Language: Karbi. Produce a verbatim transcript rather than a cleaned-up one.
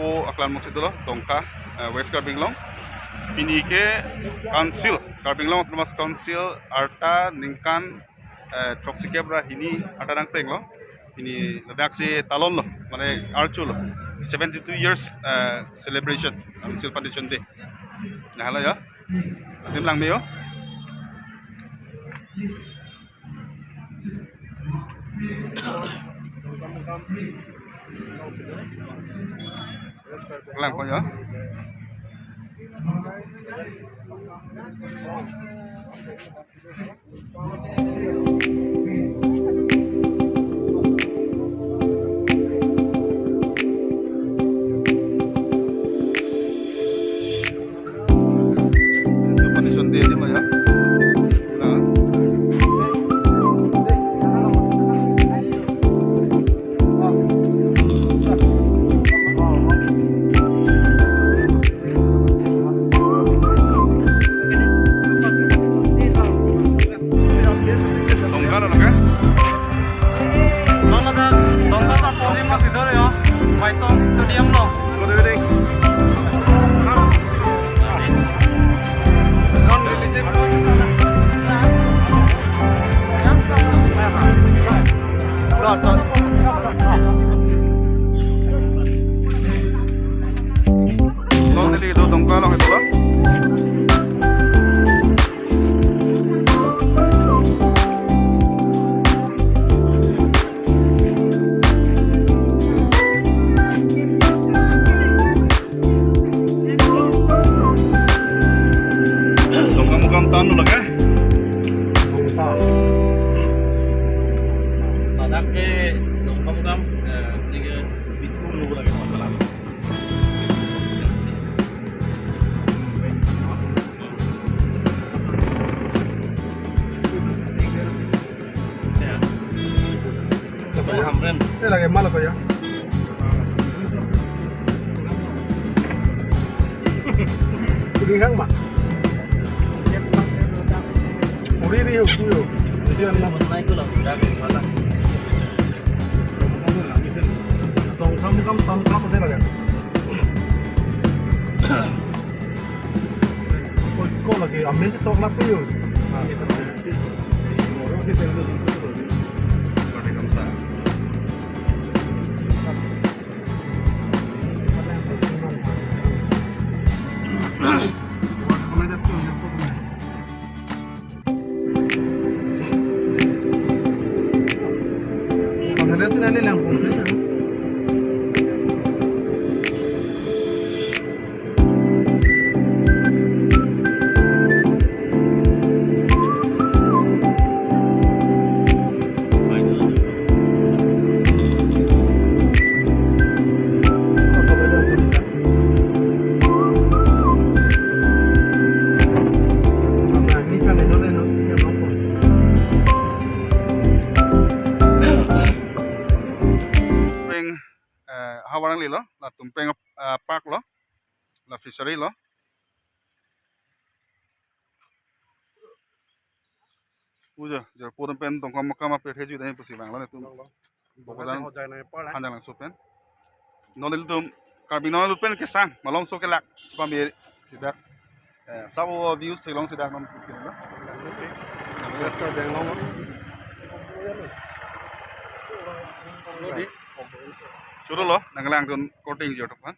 O aklam mosi dolo, Dongka, eh, West Karbi Anglong. Pini ke Council, Karbi Anglong Autonomous Council arta ningkan, eh, throksi kep ra hini arta nangpeng lo. Pini ladak si talon lo, mane archu lo. Seventy-two years, eh, celebration, Council Foundation Day. Nah, halo ya. Adim lang meyo. Lang ko ya. Foundation Day adim ya. Nah. Dongka lo ke? Non ladak Dongka Sarpo adim si dolo ya. Waisong Stadium lo. Good evening. Non neli do Dongka along ito lo. Dongkamukam town lo lake. Ladak ke Dongkamukam, eh, ini ke Bitkum lo lake masalah. Eh, lake ma lo ko ya. Kuning hang ma. Uri ri ho, kuyo. Jadi ang na. Dongkamukam town kap hotel lake. Ko, ko lake, amen to klap yo. Peng, eh, havarang lilo, latum peng, eh, park lo, la fishery lo. Uja, jar pudam pen Dongkamukam ape theju dai pusi bang lo netum. Bang lo. Bokojan. Bang lo, jai nai par la. Hanjanglangso pen. Non ilitum Karbi Anglong pen kesang, malomso kelak, sipam beri, sidak. Eh, sabo views theklong sidak non. West Karbi Anglong. Churo lo, nanglang dun korte ingjir tok pan.